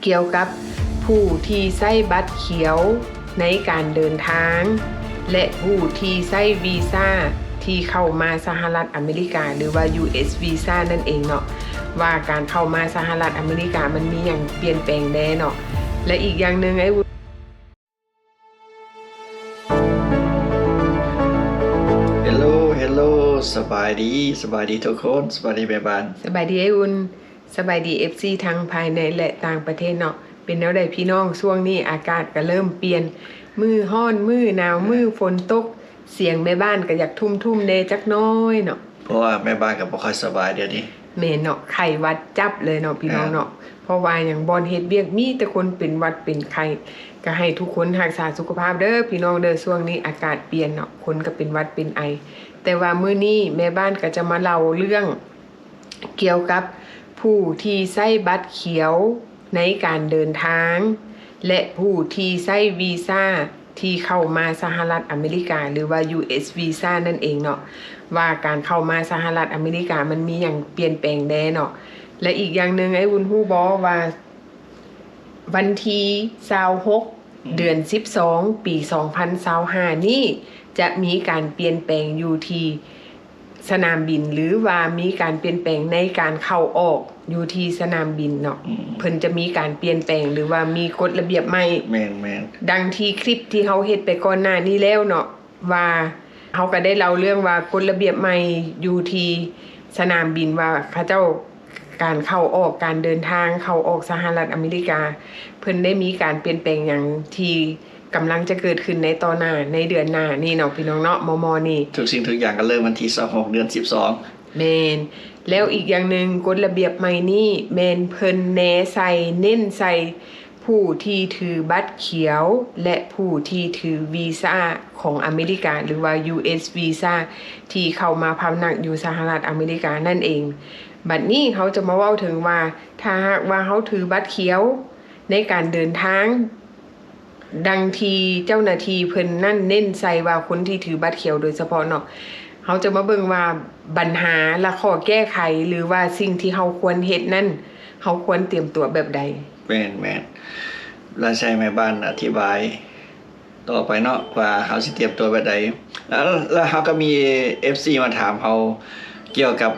ກ່ຽວກັບຜູ້ທີ່ໃຊ້ບັດຂຽວໃນການເດີນທາງ ແລະ ຜູ້ທີ່ໃຊ້ວີຊາທີ່ເຂົ້າມາສະຫະລັດອາເມລິກາ ຫຼືວ່າ ຢູເອັສ ວີຊານັ້ນເອງເນາະ ວ່າການເຂົ້າມາສະຫະລັດອາເມລິກາມັນມີຫຍັງປ່ຽນແປງແດ່ເນາະ ແລະ ອີກຢ່າງໜຶ່ງ ອ້າຍວຸນ Hello Hello ສະບາຍດີ ສະບາຍດີທຸກຄົນ ສະບາຍດີແມ່ບ້ານ ສະບາຍດີອ້າຍອຸ່ນ ສະບາຍດີເອັຟຊີທັງພາຍໃນ ແລະ ຕ່າງປະເທດເນາະ ເປັນແນວໃດພີ່ນ້ອງ? ຊ່ວງນີ້ອາກາດກະເລີ່ມປ່ຽນ ມື້ຮ້ອນ ມື້ໜາວ ມື້ຝົນຕົກ ສຽງແມ່ບ້ານກະຢາກທຸ່ມໆແດ່ຈັກໜ້ອຍເນາະ ເພາະວ່າແມ່ບ້ານກະບໍ່ຄ່ອຍສະບາຍດຽວນີ້ ແມ່ນເນາະ ໄຂ້ຫວັດຈັບເລີຍເນາະພີ່ນ້ອງເນາະ ເພາະວ່າຫຍັງ ບ່ອນເຮັດວຽກມີແຕ່ຄົນເປັນຫວັດເປັນໄຂ້ ກະໃຫ້ທຸກຄົນຮັກສາສຸຂະພາບເດີພີ່ນ້ອງເດີ ຊ່ວງນີ້ອາກາດປ່ຽນເນາະ ຄົນກະເປັນຫວັດເປັນໄອ ແຕ່ວ່າມື້ນີ້ແມ່ບ້ານກະຈະມາເລົ່າເລື່ອງ ກ່ຽວກັບຜູ້ທີ່ໃຊ້ບັດຂຽວໃນການເດີນທາງ ແລະ ຜູ້ທີ່ໃຊ້ວີຊາທີ່ເຂົ້າມາສະຫະລັດອາເມລິກາ ຫຼືວ່າ ຢູເອັສ ວີຊານັ້ນເອງເນາະ ວ່າການເຂົ້າມາສະຫະລັດອາເມລິກາມັນມີຫຍັງປ່ຽນແປງແດ່ເນາະ ແລະ ອີກຢ່າງໜຶ່ງ ອ້າຍວຸນຮູ້ບໍ່ວ່າ ວັນທີຊາວຫົກ ເດືອນສິບສອງ ປີສອງພັນຊາວຫ້ານີ້ ຈະມີການປ່ຽນແປງຢູ່ທີ່ສະໜາມບິນ ຫຼືວ່າມີການປ່ຽນແປງໃນການເຂົ້າອອກຢູ່ທີ່ສະໜາມບິນເນາະ ເພິ່ນຈະມີການປ່ຽນແປງ ຫຼືວ່າມີກົດລະບຽບໃໝ່ ແມ່ນໆ ດັ່ງທີ່ຄລິບທີ່ເຮົາເຮັດໄປກ່ອນໜ້ານີ້ແລ້ວເນາະ ວ່າເຮົາກະໄດ້ເລົ່າເລື່ອງວ່າກົດລະບຽບໃໝ່ຢູ່ທີ່ສະໜາມບິນວ່າເຂົາເຈົ້າ ການເຂົ້າອອກ ການເດີນທາງເຂົ້າອອກສະຫະລັດອາເມລິກາ ເພິ່ນໄດ້ມີການປ່ຽນແປງຫຍັງທີ່ກຳລັງຈະເກີດຂຶ້ນໃນຕໍ່ໜ້າ ໃນເດືອນໜ້ານີ້ເນາະ ພີ່ນ້ອງເນາະ ມໍ່ໆນີ້ ທຸກສິ່ງທຸກຢ່າງກະເລີ່ມວັນທີຊາວຫົກ ເດືອນສິບສອງ ແມ່ນ ແລ້ວອີກຢ່າງໜຶ່ງ ກົດລະບຽບໃໝ່ນີ້ແມ່ນເພິ່ນແນໃສ່ ເນັ້ນໃສ່ ຜູ້ທີ່ຖືບັດຂຽວ ແລະ ຜູ້ທີ່ຖືວີຊາຂອງອາເມລິກາ ຫຼືວ່າ ຢູເອັສ ວີຊາ ທີ່ເຂົ້າມາພຳນັກຢູ່ສະຫະລັດອາເມລິການັ້ນເອງ. ບັດນີ້ເຮົາຈະມາເວົ້າເຖິງວ່າ ຖ້າຫາກວ່າເຮົາຖືບັດຂຽວໃນການເດີນທາງ ດັ່ງທີ່ເຈົ້າໜ້າທີ່ເພິ່ນນັ້ນເນັ້ນໃສ່ວ່າຄົນທີ່ຖືບັດຂຽວໂດຍສະເພາະເນາະ, ເຮົາຈະມາເບິ່ງວ່າບັນຫາ ແລະ ຂໍ້ແກ້ໄຂ ຫຼືວ່າສິ່ງທີ່ເຮົາຄວນເຮັດນັ້ນ ເຮົາຄວນຕຽມຕົວແບບໃດ? ແມ່ນໆ ແລ້ວໃຫ້ແມ່ບ້ານອະທິບາຍຕໍ່ໄປເນາະ ວ່າເຮົາຊິຕຽມຕົວແບບໃດ. ແລ້ວ ແລ້ວເຮົາກໍມີເອັຟຊີມາຖາມເຮົາກ່ຽວກັບ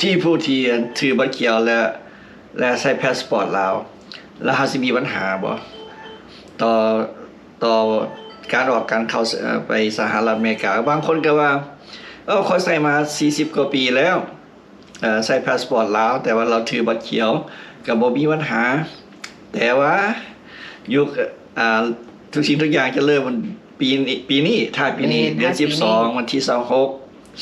ທີ່ຜູ້ທີ່ຖືບັດຂຽວ ແລະ ແລະ ໃຊ້ພາສປອດລາວ ແລ້ວເຮົາຊິມີບັນຫາບໍ່ ຕໍ່ ຕໍ່ການອອກການເຂົ້າ ເອີ ໄປສະຫະລັດອາເມລິກາ? ບາງຄົນກໍວ່າ ເອີ ຂ້ອຍໃຊ້ມາສີ່ສິບກວ່າປີແລ້ວ ເອີ ໃຊ້ພາສປອດລາວ ແຕ່ວ່າລາວຖືບັດຂຽວ ກໍບໍ່ມີບັນຫາ. ແຕ່ວ່າ ຢູ່ ອ່າ ທຸກສິ່ງທຸກຢ່າງຈະເລີ່ມປີນີ້ ປີນີ້ ທ້າຍປີນີ້ ແມ່ນ ເດືອນສິບສອງ ວັນທີຊາວຫົກ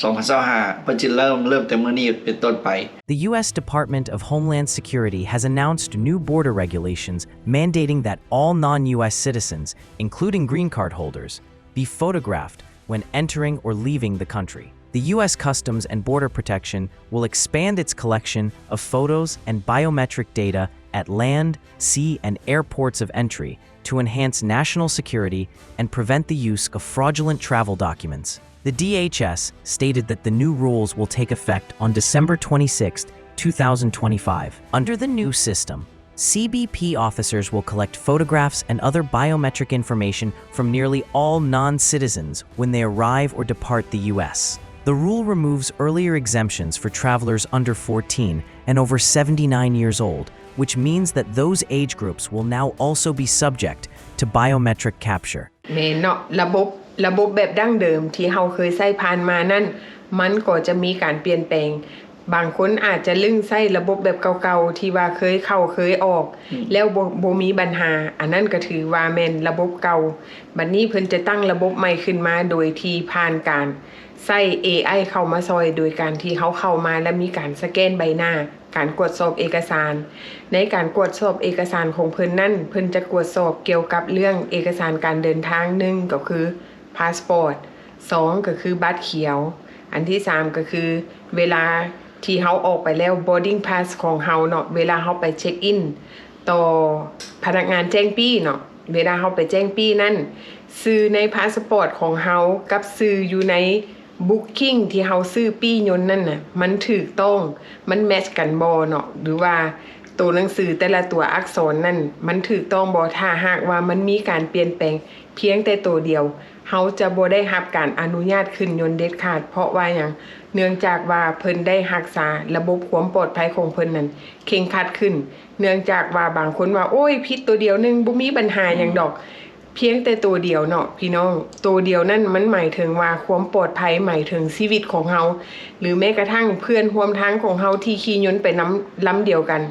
ສອງພັນຊາວຫ້າ ເພິ່ນຈະເລີ່ມ ເລີ່ມແຕ່ມື້ນີ້ເປັນຕົ້ນໄປ. The U S Department of Homeland Security has announced new border regulations mandating that all non-U S citizens, including green card holders, be photographed when entering or leaving the country. The U S Customs and Border Protection will expand its collection of photos and biometric data at land, sea, and airports of entry to enhance national security and prevent the use of fraudulent travel documents. The D H S stated that the new rules will take effect on December twenty-sixth, two thousand twenty-five. Under the new system, C B P officers will collect photographs and other biometric information from nearly all non-citizens when they arrive or depart the U S. The rule removes earlier exemptions for travelers under fourteen and over seventy-nine years old, which means that those age groups will now also be subject to biometric capture. ແມ່ນເນາະ ລະບົບ ລະບົບແບບດັ້ງເດີມທີ່ເຮົາເຄີຍໃຊ້ຜ່ານມານັ້ນ ມັນກໍຈະມີການປ່ຽນແປງ. ບາງຄົນອາດຈະລຶ້ງໃຊ້ລະບົບແບບເກົ່າໆ ທີ່ວ່າເຄີຍເຂົ້າເຄີຍອອກ ອືມ ແລ້ວບໍ່ ບໍ່ມີບັນຫາ, ອັນນັ້ນກໍຖືວ່າແມ່ນລະບົບເກົ່າ. ບັດນີ້ເພິ່ນຈະຕັ້ງລະບົບໃໝ່ຂຶ້ນມາ ໂດຍທີ່ຜ່ານການໃຊ້ເອໄອເຂົ້າມາຊ່ອຍ ໂດຍການທີ່ເຮົາເຂົ້າມາແລ້ວມີການສະແກນໃບໜ້າ. ການກວດສອບເອກະສານ. ໃນການກວດສອບເອກະສານຂອງເພິ່ນນັ້ນ ເພິ່ນຈະກວດສອບກ່ຽວກັບເລື່ອງເອກະສານການເດີນທາງ, ໜຶ່ງ ກໍຄືພາສປອດ, ສອງ ກໍຄືບັດຂຽວ, ອັນທີສາມ ກໍຄືເວລາທີ່ເຮົາອອກໄປແລ້ວ boarding pass ຂອງເຮົາເນາະ, ເວລາເຮົາໄປເຊັກອິນຕໍ່ພະນັກງານແຈ້ງປີ້ເນາະ, ເວລາເຮົາໄປແຈ້ງປີ້ນັ້ນ ຊື່ໃນພາສປອດຂອງເຮົາກັບຊື່ຢູ່ໃນ booking ທີ່ເຮົາຊື້ປີ້ຍົນນັ້ນນະ ມັນຖືກຕ້ອງ ມັນແມັດກັນບໍ່ເນາະ ຫຼືວ່າ ໂຕໜັງສືແຕ່ລະຕົວອັກສອນນັ້ນ ມັນຖືກຕ້ອງບໍ່? ຖ້າຫາກວ່າມັນມີການປ່ຽນແປງພຽງແຕ່ໂຕດຽວ, ເຮົາຈະບໍ່ໄດ້ຮັບການອະນຸຍາດຂຶ້ນຍົນເດັດຂາດ. ເພາະວ່າຫຍັງ? ເນື່ອງຈາກວ່າເພິ່ນໄດ້ຮັກສາລະບົບຄວາມປອດໄພຂອງເພິ່ນນັ້ນເຄັ່ງຄັດຂຶ້ນ. ເນື່ອງຈາກວ່າບາງຄົນວ່າ ໂອ້ຍ ຜິດໂຕດຽວໜຶ່ງ ບໍ່ມີບັນຫາຫຍັງດອກ. ພຽງແຕ່ໂຕດຽວເນາະພີ່ນ້ອງ, ໂຕດຽວນັ້ນມັນໝາຍເຖິງວ່າຄວາມປອດໄພ, ໝາຍເຖິງຊີວິດຂອງເຮົາ ຫຼືແມ້ກະທັ່ງເພື່ອນຮ່ວມທາງຂອງເຮົາທີ່ຂີ່ຍົນໄປນຳລຳດຽວກັນ.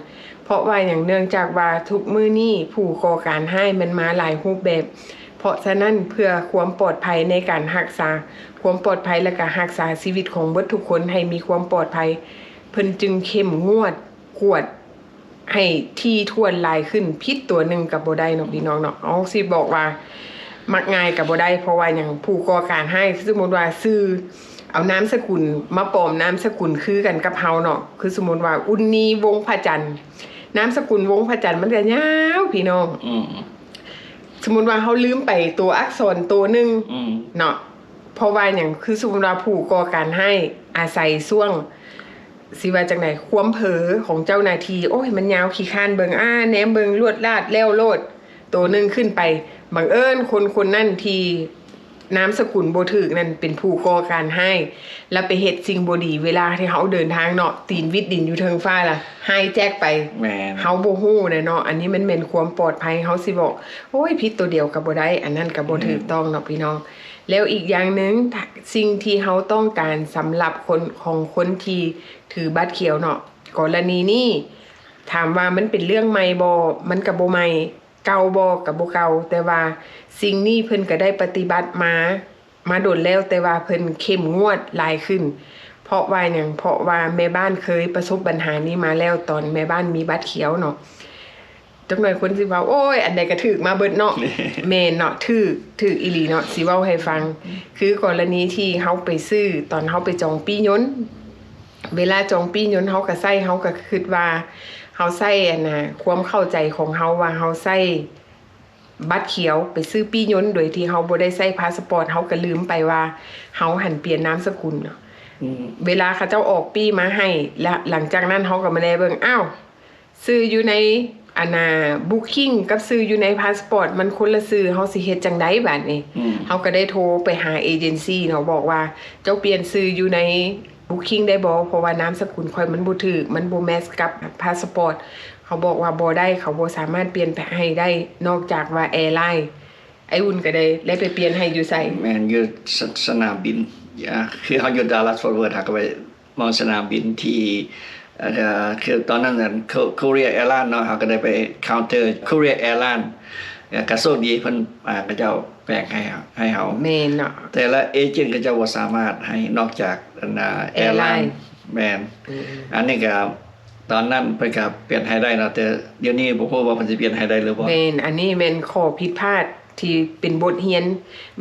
ເພາະວ່າຫຍັງ? ເນື່ອງຈາກວ່າທຸກມື້ນີ້ຜູ້ກໍ່ການຮ້າຍມັນມາຫຼາຍຮູບແບບ. ເພາະສະນັ້ນ ເພື່ອຄວາມປອດໄພໃນການຮັກສາຄວາມປອດໄພ ແລະກະຮັກສາຊີວິດຂອງເບິດທຸກຄົນໃຫ້ມີຄວາມປອດໄພ, ເພິ່ນຈຶ່ງເຂັ້ມງວດກວດ ໃຫ້ຖີ່ຖ້ວນຫຼາຍຂຶ້ນ. ຜິດຕົວໜຶ່ງກໍບໍ່ໄດ້ເນາະພີ່ນ້ອງເນາະ. ເຮົາຊິບອກວ່າມັກງ່າຍກໍບໍ່ໄດ້. ເພາະວ່າຫຍັງ? ຜູ້ກໍ່ການຮ້າຍ ຄືສົມມຸດວ່າຊື່ ເອົານາມສະກຸນມາປອມນາມສະກຸນຄືກັນກັບເຮົາເນາະ. ຄືສົມມຸດວ່າ ອຸ່ນນີ ວົງພະຈັນ, ນາມສະກຸນ ວົງພະຈັນ ມັນກໍຍາວພີ່ນ້ອງ. ອືມ ສົມມຸດວ່າເຮົາລືມໄປຕົວອັກສອນໂຕໜຶ່ງ ອືມ ເນາະ. ເພາະວ່າຫຍັງ? ຄືສົມມຸດວ່າຜູ້ກໍ່ການຮ້າຍອາໄສຊ່ວງ ຊິວ່າຈັ່ງໃດ? ຄວາມເຜີຂອງເຈົ້າໜ້າທີ່. ໂອ້ຍ ມັນຍາວ ຂີ້ຄ້ານເບິ່ງ, ອາ ແນມເບິ່ງລວດລາດແລ້ວໂລດ ໂຕໜຶ່ງຂຶ້ນໄປ. ບັງເອີນຄົນຄົນນັ້ນທີ່ນາມສະກຸນບໍ່ຖືກນັ້ນເປັນຜູ້ກໍ່ການຮ້າຍ ແລ້ວໄປເຮັດສິ່ງບໍ່ດີເວລາທີ່ເຮົາເດີນທາງເນາະ, ຕີນວິດດິນຢູ່ເທິງຟ້າລະ hijack ໄປ. ແມ່ນ. ເຮົາບໍ່ຮູ້ນະເນາະ. ອັນນີ້ມັນແມ່ນຄວາມປອດໄພ. ເຮົາຊິບອກ ໂອ້ຍ ຜິດໂຕດຽວກໍບໍ່ໄດ້, ອັນນັ້ນກໍບໍ່ ອືມ ຖືກຕ້ອງເນາະພີ່ນ້ອງ. ແລ້ວອີກຢ່າງໜຶ່ງ ສິ່ງທີ່ເຮົາຕ້ອງການສຳລັບຄົນ ຂອງຄົນທີ່ຖືບັດຂຽວເນາະ, ກໍລະນີນີ້ ຖາມວ່າມັນເປັນເລື່ອງໃໝ່ບໍ່? ມັນກໍບໍ່ໃໝ່. ເກົ່າບໍ່? ກໍບໍ່ເກົ່າ. ແຕ່ວ່າສິ່ງນີ້ເພິ່ນກໍໄດ້ປະຕິບັດມາ ມາດົນແລ້ວ, ແຕ່ວ່າເພິ່ນເຂັ້ມງວດຫຼາຍຂຶ້ນ. ເພາະວ່າຫຍັງ? ເພາະວ່າແມ່ບ້ານເຄີຍປະສົບບັນຫານີ້ມາແລ້ວ ຕອນແມ່ບ້ານມີບັດຂຽວເນາະ. ຈັກໜ່ອຍຄົນຊິວ່າ ໂອ້ຍ ອັນໃດກໍຖືກມາເບິດເນາະ. ແມ່ນເນາະ, ຖືກ ຖືກອີ່ຫຼີເນາະ. ຊິເວົ້າໃຫ້ຟັງ ຄືກໍລະນີທີ່ເຮົາໄປຊື້ ຕອນເຮົາໄປຈອງປີ້ຍົນ, ເວລາຈອງປີ້ຍົນເຮົາກໍໃຊ້ ເຮົາກໍຄິດວ່າເຮົາໃຊ້ ອັນນ່າ ຄວາມເຂົ້າໃຈຂອງເຮົາວ່າເຮົາໃຊ້ບັດຂຽວໄປຊື້ປີ້ຍົນ ໂດຍທີ່ເຮົາບໍ່ໄດ້ໃຊ້ພາສະປອດ, ເຮົາກໍລືມໄປວ່າເຮົາຫັ້ນປ່ຽນນາມສະກຸນເນາະ. ອືມ ເວລາເຂົາເຈົ້າອອກປີ້ມາໃຫ້ ແລະ ຫຼັງຈາກນັ້ນເຮົາກໍມາແລເບິ່ງ ອ້າວ ຊື່ຢູ່ໃນ ອັນນ່າ Booking ກັບຊື່ຢູ່ໃນພາສະປອດມັນຄົນລະຊື່, ເຮົາຊິເຮັດຈັ່ງໃດບາດນີ້? ອືມ ເຮົາກໍໄດ້ໂທໄປຫາເອເຈັນຊີເນາະ, ບອກວ່າເຈົ້າປ່ຽນຊື່ຢູ່ໃນ Booking ໄດ້ບໍ່? ເພາະວ່ານາມສະກຸນຂ້ອຍມັນບໍ່ຖືກ, ມັນບໍ່ແມັດກັບພາສະປອດ. ເຂົາບອກວ່າບໍ່ໄດ້, ເຂົາບໍ່ສາມາດປ່ຽນແປງໃຫ້ໄດ້ ນອກຈາກວ່າແອລາຍ. ອ້າຍອຸ່ນກໍໄດ້ ໄດ້ໄປປ່ຽນໃຫ້ຢູ່ໃສ? ແມ່ນ ຢູ່ສະ ສະໜາມບິນ. ອາ ຄືເຮົາຢູ່ Dallas Fort Worth ເຮົາກໍໄປ ມອງສະໜາມບິນທີ່ ເອີ ຄືຕອນນັ້ນ Korea Airlines ເນາະ, ເຮົາກໍໄດ້ໄປ counter Korea Airlines ກໍໂຊກດີເພິ່ນ ອາ ເຂົາເຈົ້າແປງໃຫ້ ໃຫ້ເຮົາ. ແມ່ນເນາະ. ແຕ່ລະເອເຈັນເຂົາເຈົ້າບໍ່ສາມາດໃຫ້ ນອກຈາກ ອັນນ່າ Airline. Airline ແມ່ນ. ອືມ ອັນນີ້ກໍ ຕອນນັ້ນເພິ່ນກໍປ່ຽນໃຫ້ໄດ້ເນາະ, ແຕ່ດຽວນີ້ບໍ່ຮູ້ວ່າເພິ່ນຊິປ່ຽນໃຫ້ໄດ້ຫຼືບໍ່. ແມ່ນ, ອັນນີ້ແມ່ນຂໍ້ຜິດພາດທີ່ເປັນບົດຮຽນ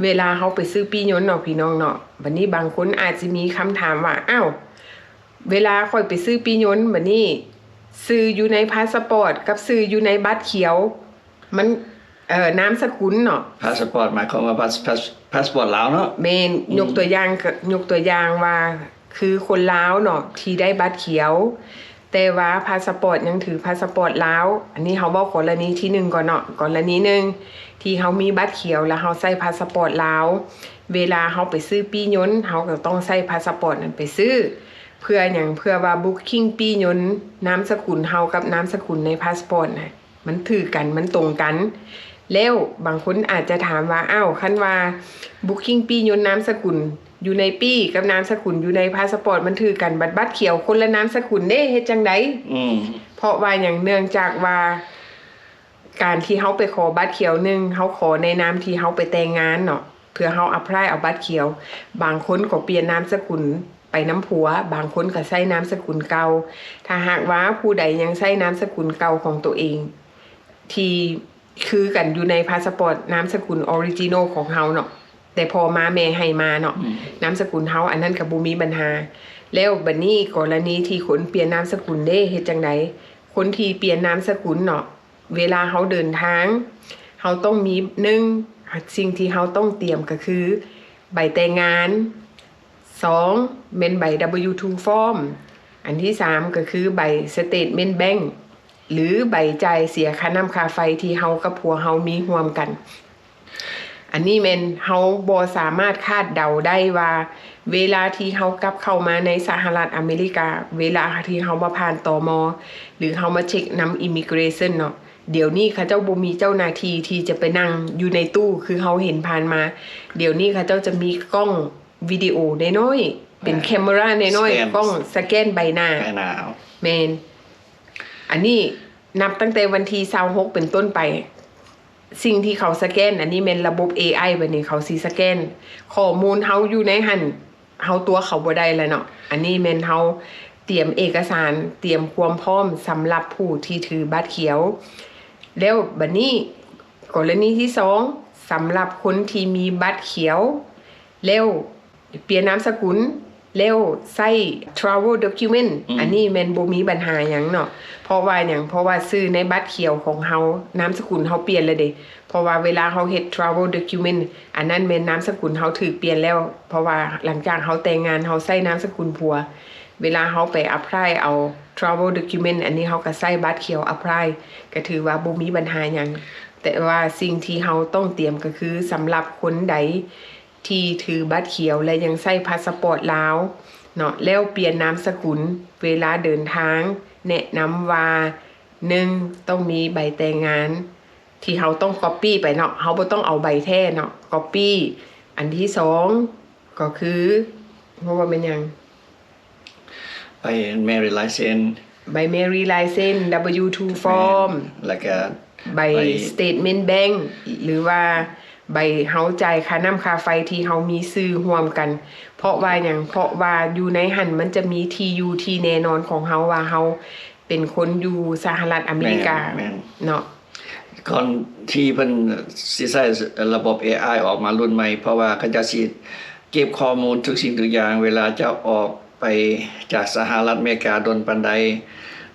ເວລາເຮົາໄປຊື້ປີ້ຍົນເນາະ ພີ່ນ້ອງເນາະ. ບັດນີ້ບາງຄົນອາດຊິມີຄຳຖາມວ່າ ອ້າວ ເວລາຂ້ອຍໄປຊື້ປີ້ຍົນ ບັດນີ້ຊື່ຢູ່ໃນພາສະປອດກັບຊື່ຢູ່ໃນບັດຂຽວ ມັນ ເອີ ນາມສະກຸນເນາະ. ພາສະປອດໝາຍຄວາມວ່າພາສ ພາສ ພາສະປອດລາວເນາະ. ແມ່ນ. ອືມ ຍົກຕົວຢ່າງ ກໍຍົກຕົວຢ່າງວ່າ ຄືຄົນລາວເນາະ ທີ່ໄດ້ບັດຂຽວ ແຕ່ວ່າພາສະປອດຍັງຖືພາສະປອດລາວ. ອັນນີ້ເຮົາເວົ້າກໍລະນີທີໜຶ່ງກ່ອນເນາະ. ກໍລະນີໜຶ່ງ ທີ່ເຮົາມີບັດຂຽວ ແລ້ວເຮົາໃຊ້ພາສະປອດລາວ, ເວລາເຮົາໄປຊື້ປີ້ຍົນ ເຮົາກໍຕ້ອງໃຊ້ພາສະປອດນັ້ນໄປຊື້. ເພື່ອຫຍັງ? ເພື່ອວ່າ booking ປີ້ຍົນ ນາມສະກຸນເຮົາກັບນາມສະກຸນໃນພາສະປອດນະ ມັນຖືກກັນ ມັນຕົງກັນ. ແລ້ວບາງຄົນອາດຈະຖາມວ່າ ອ້າວ ຄັນວ່າ booking ປີ້ຍົນ ນາມສະກຸນຢູ່ໃນປີ້ກັບນາມສະກຸນຢູ່ໃນພາສະປອດມັນຖືກກັນ ບັດບັດຂຽວຄົນລະນາມສະກຸນເດ້ ເຮັດຈັ່ງໃດ? ອືມ ເພາະວ່າຫຍັງ? ເນື່ອງຈາກວ່າ ການທີ່ເຮົາໄປຂໍບັດຂຽວ ໜຶ່ງ ເຮົາຂໍໃນນາມທີ່ເຮົາໄປແຕ່ງງານເນາະ ເພື່ອເຮົາ apply ເອົາບັດຂຽວ. ບາງຄົນກໍປ່ຽນນາມສະກຸນໄປນຳຜົວ, ບາງຄົນກໍໃຊ້ນາມສະກຸນເກົ່າ. ຖ້າຫາກວ່າຜູ້ໃດຍັງໃຊ້ນາມສະກຸນເກົ່າຂອງໂຕເອງ ທີ່ຄືກັນຢູ່ໃນພາສະປອດ ນາມສະກຸນ original ຂອງເຮົາເນາະ ແຕ່ພໍ່ມາແມ່ໃຫ້ມາເນາະ ອືມ ນາມສະກຸນເຮົາ ອັນນັ້ນກໍບໍ່ມີບັນຫາ. ແລ້ວບັດນີ້ກໍລະນີທີ່ຄົນປ່ຽນນາມສະກຸນເດ້ ເຮັດຈັ່ງໃດ? ຄົນທີ່ປ່ຽນນາມສະກຸນເນາະ ເວລາເຮົາເດີນທາງ ເຮົາຕ້ອງມີ ໜຶ່ງ ສິ່ງທີ່ເຮົາຕ້ອງຕຽມກໍຄືໃບແຕ່ງງານ, ສອງ ແມ່ນໃບ W two form, ອັນທີສາມກໍຄືໃບ statement bank. ຫຼືໃບຈ່າຍເສຍຄ່ານ້ຳຄ່າໄຟທີ່ເຮົາກັບຜົວເຮົາມີຮ່ວມກັນ. ອັນນີ້ແມ່ນເຮົາບໍ່ສາມາດຄາດເດົາໄດ້ວ່າ ເວລາທີ່ເຮົາກັບເຂົ້າມາໃນສະຫະລັດອາເມລິກາ, ເວລາທີ່ເຮົາມາຜ່ານ ຕມ ຫຼືເຮົາມາເຊັກນຳ Immigration ເນາະ, ດຽວນີ້ເຂົາເຈົ້າບໍ່ມີເຈົ້າໜ້າທີ່ທີ່ຈະໄປນັ່ງຢູ່ໃນຕູ້ຄືເຮົາເຫັນຜ່ານມາ. ດຽວນີ້ເຂົາເຈົ້າຈະມີກ້ອງວິດີໂອນ້ອຍໆ ເປັນ ອ່າ camera ນ້ອຍໆ ສະແກນ ກ້ອງສະແກນໃບໜ້າ. ໃບໜ້າເຮົາ. ແມ່ນ. ອັນນີ້ນັບຕັ້ງແຕ່ວັນທີຊາວຫົກເປັນຕົ້ນໄປ, ສິ່ງທີ່ເຂົາສະແກນ ອັນນີ້ແມ່ນລະບົບ ເອໄອ ບັດນີ້ເຂົາຊິສະແກນຂໍ້ມູນເຮົາຢູ່ໃນຫັ້ນ, ເຮົາຕົວະເຂົາບໍ່ໄດ້ແລ້ວເນາະ. ອັນນີ້ແມ່ນເຮົາຕຽມເອກະສານ, ຕຽມຄວາມພ້ອມສຳລັບຜູ້ທີ່ຖືບັດຂຽວ. ແລ້ວບັດນີ້ ກໍລະນີທີສອງ ສຳລັບຄົນທີ່ມີບັດຂຽວ ແລ້ວປ່ຽນນາມສະກຸນ ແລ້ວໃຊ້ travel document ອືມ ອັນນີ້ແມ່ນບໍ່ມີບັນຫາຫຍັງເນາະ. ເພາະວ່າຫຍັງ? ເພາະວ່າຊື່ໃນບັດຂຽວຂອງເຮົາ, ນາມສະກຸນເຮົາປ່ຽນແລ້ວເດ້. ເພາະວ່າເວລາເຮົາເຮັດ travel document ອັນນັ້ນແມ່ນນາມສະກຸນເຮົາຖືກປ່ຽນແລ້ວ, ເພາະວ່າຫຼັງຈາກເຮົາແຕ່ງງານ ເຮົາໃຊ້ນາມສະກຸນຜົວ. ເວລາເຮົາໄປ apply ເອົາ travel document ອັນນີ້ເຮົາກໍໃຊ້ບັດຂຽວ apply ກໍຖືວ່າບໍ່ມີບັນຫາຫຍັງ. ແຕ່ວ່າສິ່ງທີ່ເຮົາຕ້ອງຕຽມກໍຄື ສຳລັບຄົນໃດ ທີ່ຖືບັດຂຽວ ແລະ ຍັງໃຊ້ພາສະປອດລາວເນາະ ແລ້ວປ່ຽນນາມສະກຸນເວລາເດີນທາງ, ແນະນຳວ່າ ໜຶ່ງ ຕ້ອງມີໃບແຕ່ງງານທີ່ເຮົາຕ້ອງ copy ໄປເນາະ, ເຮົາບໍ່ຕ້ອງເອົາໃບແທ້ເນາະ, copy. ອັນທີສອງ ກໍຄື ເພາະວ່າແມ່ນຫຍັງ? ໃບ marriage license ໃບ marriage license, W two form ແມ່ນ ແລ້ວກະໃບ ໃບ statement bank ຫຼືວ່າໃບເຮົາຈ່າຍຄ່ານ້ຳຄ່າໄຟທີ່ເຮົາມີຊື່ຮ່ວມກັນ. ເພາະວ່າຫຍັງ? ເພາະວ່າຢູ່ໃນຫັ້ນມັນຈະມີທີ່ຢູ່ທີ່ແນ່ນອນຂອງເຮົາ ວ່າເຮົາເປັນຄົນຢູ່ສະຫະລັດອາເມລິກາ ແມ່ນ ແມ່ນ ເນາະ. ກ່ອນທີ່ເພິ່ນຊິໃຊ້ລະບົບ ເອໄອ ອອກມາລຸ້ນໃໝ່ ເພາະວ່າເຂົາເຈົ້າຊິເກັບຂໍ້ມູນທຸກສິ່ງທຸກຢ່າງ ເວລາເຈົ້າອອກໄປຈາກສະຫະລັດອາເມລິກາດົນປານໃດ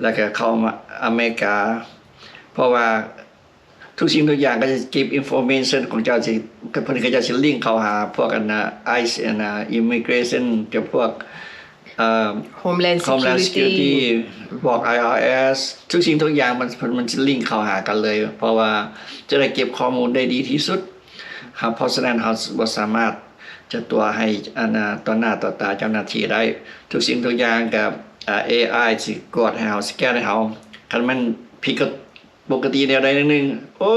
ແລ້ວກໍເຂົ້າມາອາເມລິກາ ເພາະວ່າທຸກສິ່ງທຸກຢ່າງກໍຈະເກັບ information ຂອງເຈົ້າ ຊິ ເພິ່ນກໍຈະຊິລິງເຂົ້າຫາພວກອັນນ່າ ໄອສ໌ ອັນນ່າ Immigration ຈະພວກ ເອີ Homeland Homeland Security Security ພວກ ໄອ ອາ ເອສ ທຸກສິ່ງທຸກຢ່າງມັນ ມັນ ມັນຊິລິງເຂົ້າຫາກັນເລີຍ ເພາະວ່າຈະໄດ້ເກັບຂໍ້ມູນໄດ້ດີທີ່ສຸດ. ເຮົາ ເພາະສະນັ້ນເຮົາບໍ່ສາມາດຈະຕົວະໃຫ້ອັນນ່າ ຕໍ່ໜ້າຕໍ່ຕາເຈົ້າໜ້າທີ່ໄດ້. ທຸກສິ່ງທຸກຢ່າງກໍ ເອີ ເອໄອ ຊິກວດໃຫ້ເຮົາ ສະແກນໃຫ້ເຮົາ. ຄັນມັນຜິດ ປົກກະຕິແນວໃດແນວໜຶ່ງ ໂອ້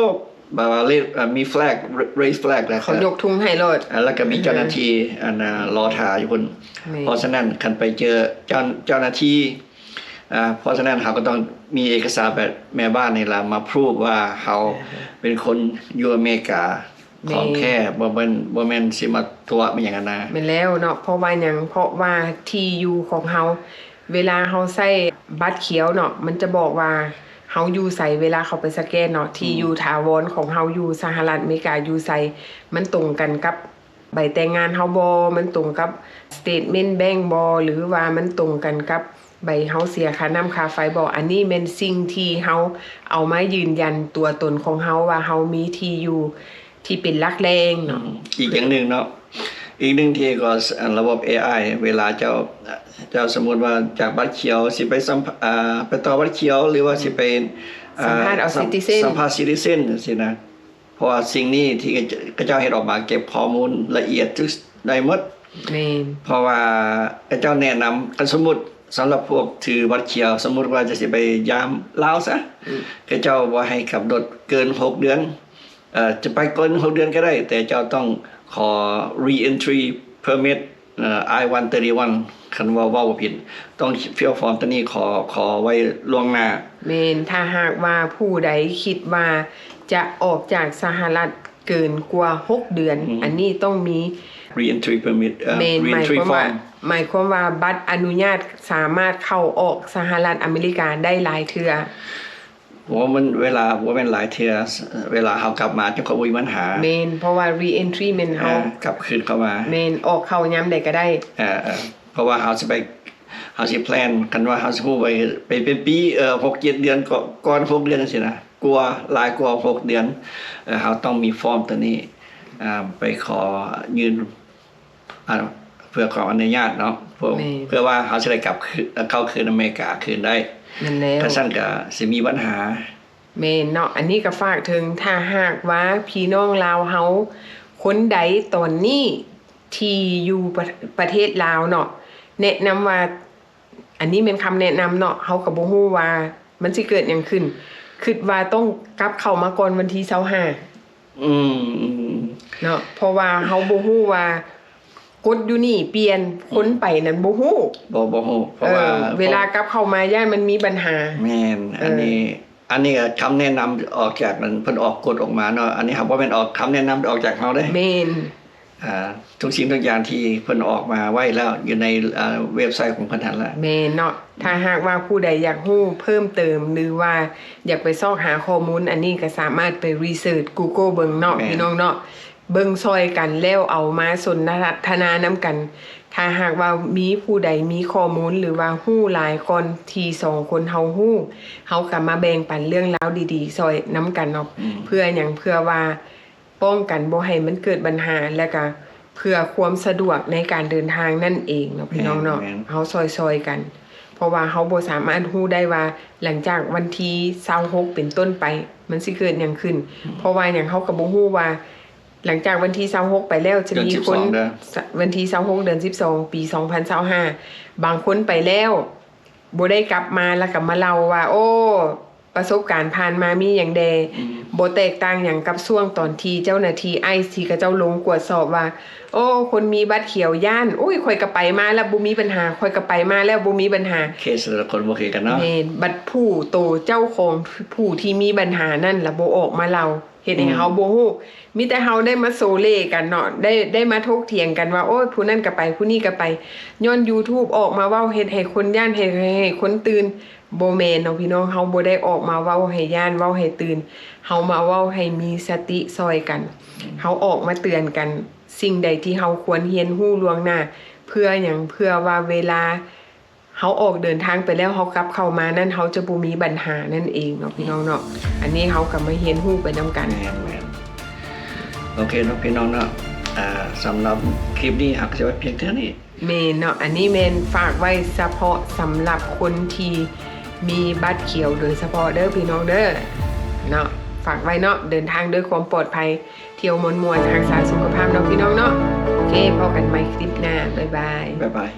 ແບບວ່າ ເຣດ ເອີ ມີ flag raise flag ແລ້ວ ເຂົາຍົກທຸງໃຫ້ໂລດ ແລ້ວກໍມີເຈົ້າໜ້າທີ່ ອືມ ອັນນ່າ ລໍຖ້າຢູ່ພຸ້ນ. ແມ່ນ. ເພາະສະນັ້ນ ຄັນໄປເຈີເຈົ້າ ເຈົ້າໜ້າທີ່ ອາ ເພາະສະນັ້ນ ເຮົາກໍຕ້ອງມີເອກະສານແບບແມ່ບ້ານນີ້ລະ ມາ prove ວ່າເຮົາ ອືຮຶ ເປັນຄົນຢູ່ອາເມລິກາ ແມ່ນ ຂອງແທ້ ບໍ່ແມ່ນ ບໍ່ແມ່ນຊິມາຕົວະມາຫຍັງຫັ້ນນະ. ແມ່ນແລ້ວເນາະ. ເພາະວ່າຫຍັງ? ເພາະວ່າທີ່ຢູ່ຂອງເຮົາ ເວລາເຮົາໃຊ້ບັດຂຽວເນາະ ມັນຈະບອກວ່າເຮົາຢູ່ໃສ ເວລາເຂົາໄປສະແກນເນາະ ທີ່ ອືມ ຢູ່ຖາວອນຂອງເຮົາຢູ່ສະຫະລັດອາເມລິກາຢູ່ໃສ ມັນຕົງກັນກັບໃບແຕ່ງງານເຮົາບໍ່ ມັນຕົງກັບ statement bank ບໍ່ ຫຼືວ່າມັນຕົງກັນກັບໃບເຮົາເສຍຄ່ານ້ຳຄ່າໄຟບໍ່. ອັນນີ້ແມ່ນສິ່ງທີ່ເຮົາເອົາມາຢືນຢັນຕົວຕົນຂອງເຮົາວ່າເຮົາມີທີ່ຢູ່ ທີ່ເປັນຫຼັກແຫຼ່ງເນາະ. ອືມ ອີກຢ່າງໜຶ່ງເນາະ ອີກໜຶ່ງທີ່ກໍ ອັນ ລະບົບ ເອໄອ ເວລາເຈົ້າ ເຈົ້າສົມມຸດວ່າຈາກບັດຂຽວ ຊິໄປສຳພາ ອ່າ ໄປຕໍ່ບັດຂຽວ ຫຼືວ່າຊິໄປ ອ່າ ສຳພາດເອົາ citizen ສຳພາດ citizen ຈັ່ງຊີ້ນະ ເພາະວ່າສິ່ງນີ້ທີ່ເຂົາເຈົ້າເຮັດອອກມາເກັບຂໍ້ມູນລະອຽດທຸກ ໄດ້ໝົດ. ແມ່ນ. ເພາະວ່າເຂົາເຈົ້າແນະນຳ ຄັນສົມມຸດສຳລັບພວກຖືບັດຂຽວ ສົມມຸດວ່າຈະຊິໄປຢາມລາວຊະ ອືມ ເຂົາເຈົ້າບໍ່ໃຫ້ກຳນົດເກີນຫົກເດືອນ ເອີ ຈະໄປເກີນຫົກເດືອນກໍໄດ້ ແຕ່ເຈົ້າຕ້ອງຂໍ re-entry permit ເອີ I one thirty-one ຄັນວ່າເວົ້າບໍ່ຜິດ ຕ້ອງ fill form ຕົວນີ້ ຂໍ ຂໍໄວ້ລ່ວງໜ້າ. ແມ່ນ. ຖ້າຫາກວ່າຜູ້ໃດຄິດວ່າຈະອອກຈາກສະຫະລັດເກີນກວ່າຫົກເດືອນ ອືມ ອັນນີ້ຕ້ອງມີ re-entry permit ເອີ ແມ່ນ re-entry form ໝາຍຄວາມວ່າ ໝາຍຄວາມວ່າບັດອະນຸຍາດສາມາດເຂົ້າອອກສະຫະລັດອາເມລິກາໄດ້ຫຼາຍເທື່ອ. ບໍ່ແມ່ນເວລາ ບໍ່ແມ່ນຫຼາຍເທື່ອ ເວລາເຮົາກັບມາຈັ່ງຄ່ອຍບໍ່ມີບັນຫາ. ແມ່ນ. ເພາະວ່າ re-entry ແມ່ນເຮົາ ເອີ ກັບຄືນເຂົ້າມາ. ແມ່ນ. ອອກເຂົ້າຍາມໃດກໍໄດ້. ເອີ ເອີ ເພາະວ່າເຮົາຊິໄປ ເຮົາຊິ plan ຄັນວ່າເຮົາຊິຮູ້ໄປ ໄປເປັນປີ ເອີ ຫົກເຈັດເດືອນ ກ່ອນ ກ່ອນຫົກເດືອນຈັ່ງຊີ້ນະ ກວ່າ ຫຼາຍກວ່າຫົກເດືອນ ເອີ ເຮົາຕ້ອງມີຟອມຕົວນີ້ ອ່າ ໄປຂໍຍື່ນ ອ່າ ເພື່ອຂໍອະນຸຍາດເນາະ ເພື່ອ ແມ່ນ ເພື່ອວ່າເຮົາຊິໄດ້ກັບຄືນ ເຂົ້າຄືນອາເມລິກາຄືນໄດ້. ນັ້ນແລ້ວ ຄັນຊັ້ນກໍຊິມີບັນຫາ. ແມ່ນເນາະ ອັນນີ້ກໍຝາກເຖິງ ຖ້າຫາກວ່າພີ່ນ້ອງລາວເຮົາຄົນໃດຕອນນີ້ທີ່ຢູ່ປະ ປະເທດລາວເນາະ ແນະນຳວ່າ ອັນນີ້ແມ່ນຄຳແນະນຳເນາະ ເຮົາກໍບໍ່ຮູ້ວ່າມັນຊິເກີດຫຍັງຂຶ້ນ ຄິດວ່າຕ້ອງກັບເຂົ້າມາກ່ອນວັນທີຊາວຫ້າ ອືມ ເນາະ ເພາະວ່າເຮົາບໍ່ຮູ້ວ່າກົດຢູ່ນີ້ປ່ຽນ ອືມ ຄົນໄປນັ້ນບໍ່ຮູ້ ບໍ່ ບໍ່ຮູ້ ເພາະວ່າ ເອີ ເວລາກັບເຂົ້າມາຢ້ານມັນມີບັນຫາ. ແມ່ນ ເອີ ອັນນີ້ ອັນນີ້ກໍຄຳແນະນຳອອກຈາກ ອັນ ເພິ່ນອອກກົດອອກມາເນາະ ອັນນີ້ຫາກບໍ່ແມ່ນອອກຄຳແນະນຳອອກຈາກເຮົາເດ້. ແມ່ນ ອ່າ ທຸກສິ່ງທຸກຢ່າງທີ່ເພິ່ນອອກມາໄວ້ແລ້ວຢູ່ໃນ ອ່າ ເວັບໄຊຂອງເພິ່ນຫັ້ນລະ. ແມ່ນເນາະ ຖ້າຫາກວ່າຜູ້ໃດຢາກຮູ້ເພີ່ມເຕີມ ຫຼືວ່າຢາກໄປຊອກຫາຂໍ້ມູນ ອັນນີ້ກໍສາມາດໄປຣີເສີດ Google ເບິ່ງເນາະ ແມ່ນ ພີ່ນ້ອງເນາະ ເບິ່ງຊ່ອຍກັນ ແລ້ວເອົາມາສົນທະນານຳກັນ. ຖ້າຫາກວ່າມີຜູ້ໃດມີຂໍ້ມູນ ຫຼືວ່າຮູ້ຫຼາຍກ່ອນທີ່ສອງຄົນເຮົາຮູ້ ເຮົາກໍມາແບ່ງປັນເລື່ອງລາວດີໆຊ່ອຍນຳກັນເນາະ. ອືມ ເພື່ອຫຍັງ? ເພື່ອວ່າປ້ອງກັນບໍ່ໃຫ້ມັນເກີດບັນຫາ ແລະກະເພື່ອຄວາມສະດວກໃນການເດີນທາງນັ້ນເອງເນາະ ພີ່ນ້ອງເນາະ. ແມ່ນໆ ເຮົາຊ່ອຍໆກັນ ເພາະວ່າເຮົາບໍ່ສາມາດຮູ້ໄດ້ວ່າຫຼັງຈາກວັນທີຊາວຫົກເປັນຕົ້ນໄປ ມັນຊິເກີດຫຍັງຂຶ້ນ. ອືມ ເພາະວ່າຫຍັງ? ເຮົາກໍບໍ່ຮູ້ວ່າ ຫຼັງຈາກວັນທີຊາວຫົກໄປແລ້ວ ຈະມີຄົນ ເດືອນສິບສອງເດີ ວັນທີຊາວຫົກ ເດືອນສິບສອງ ປີສອງພັນຊາວຫ້າ ບາງຄົນໄປແລ້ວ ບໍ່ໄດ້ກັບມາ ແລ້ວກໍມາເລົ່າວ່າ ໂອ້ ປະສົບການຜ່ານມາມີຫຍັງແດ່. ອືມ ບໍ່ແຕກຕ່າງຫຍັງກັບຊ່ວງຕອນທີ່ເຈົ້າໜ້າທີ່ໄອສ໌ ທີ່ເຂົາເຈົ້າລົງກວດສອບວ່າ ໂອ້ ຄົນມີບັດຂຽວຢ້ານ ໂອ້ຍ ຂ້ອຍກໍໄປມາແລ້ວບໍ່ມີບັນຫາ ຂ້ອຍກໍໄປມາແລ້ວບໍ່ມີບັນຫາ. ເຄສແຕ່ລະຄົນບໍ່ຄືກັນເນາະ. ແມ່ນ ບັດຜູ້ໂຕເຈົ້າຂອງຜູ້ທີ່ມີບັນຫານັ້ນລະບໍ່ອອກມາເລົ່າ ເຮັດໃຫ້ເຮົາ ອືມ ບໍ່ຮູ້ ມີແຕ່ເຮົາໄດ້ມາໂຊເລກັນເນາະ ໄດ້ ໄດ້ມາຖົກຖຽງກັນວ່າ ໂອ້ຍ ຜູ້ນັ້ນກໍໄປ ຜູ້ນີ້ກໍໄປ ຍ້ອນ YouTube ອອກມາເວົ້າ ເຮັດໃຫ້ຄົນຢ້ານ ເຮັດໃຫ້ຄົນຕື່ນ. ບໍ່ແມ່ນເນາະ ພີ່ນ້ອງ ເຮົາບໍ່ໄດ້ອອກມາເວົ້າໃຫ້ຢ້ານ ເວົ້າໃຫ້ຕື່ນ ເຮົາມາເວົ້າໃຫ້ມີສະຕິຊ່ອຍກັນ. ອືມ ເຮົາອອກມາເຕືອນກັນ ສິ່ງໃດທີ່ເຮົາຄວນຮຽນຮູ້ລ່ວງໜ້າ. ເພື່ອຫຍັງ? ເພື່ອວ່າເວລາ ເຮົາອອກເດີນທາງໄປແລ້ວ ເຮົາກັບເຂົ້າມານັ້ນ ເຮົາຈະບໍ່ມີບັນຫານັ້ນເອງເນາະ ພີ່ນ້ອງເນາະ. ອັນນີ້ເຮົາກໍມາຮຽນຮູ້ໄປນຳກັນ. ແມ່ນໆ ໂອເຄເນາະ ພີ່ນ້ອງເນາະ. ອ່າ ສຳລັບຄລິບນີ້ ເຮົາກໍຈະໄວ້ພຽງເທົ່ານີ້. ແມ່ນເນາະ ອັນນີ້ແມ່ນຝາກໄວ້ສະເພາະສຳລັບຄົນທີ່ມີບັດຂຽວໂດຍສະເພາະເດີ ພີ່ນ້ອງເດີ ເນາະ. ຝາກໄວ້ເນາະ ເດີນທາງດ້ວຍຄວາມປອດໄພ ທ່ຽວມ່ວນໆ ຮັກສາສຸຂະພາບເນາະ ພີ່ນ້ອງເນາະ. ໂອເຄ ພໍ້ກັນໃໝ່ຄລິບໜ້າ ບາຍບາຍ ບາຍບາຍ.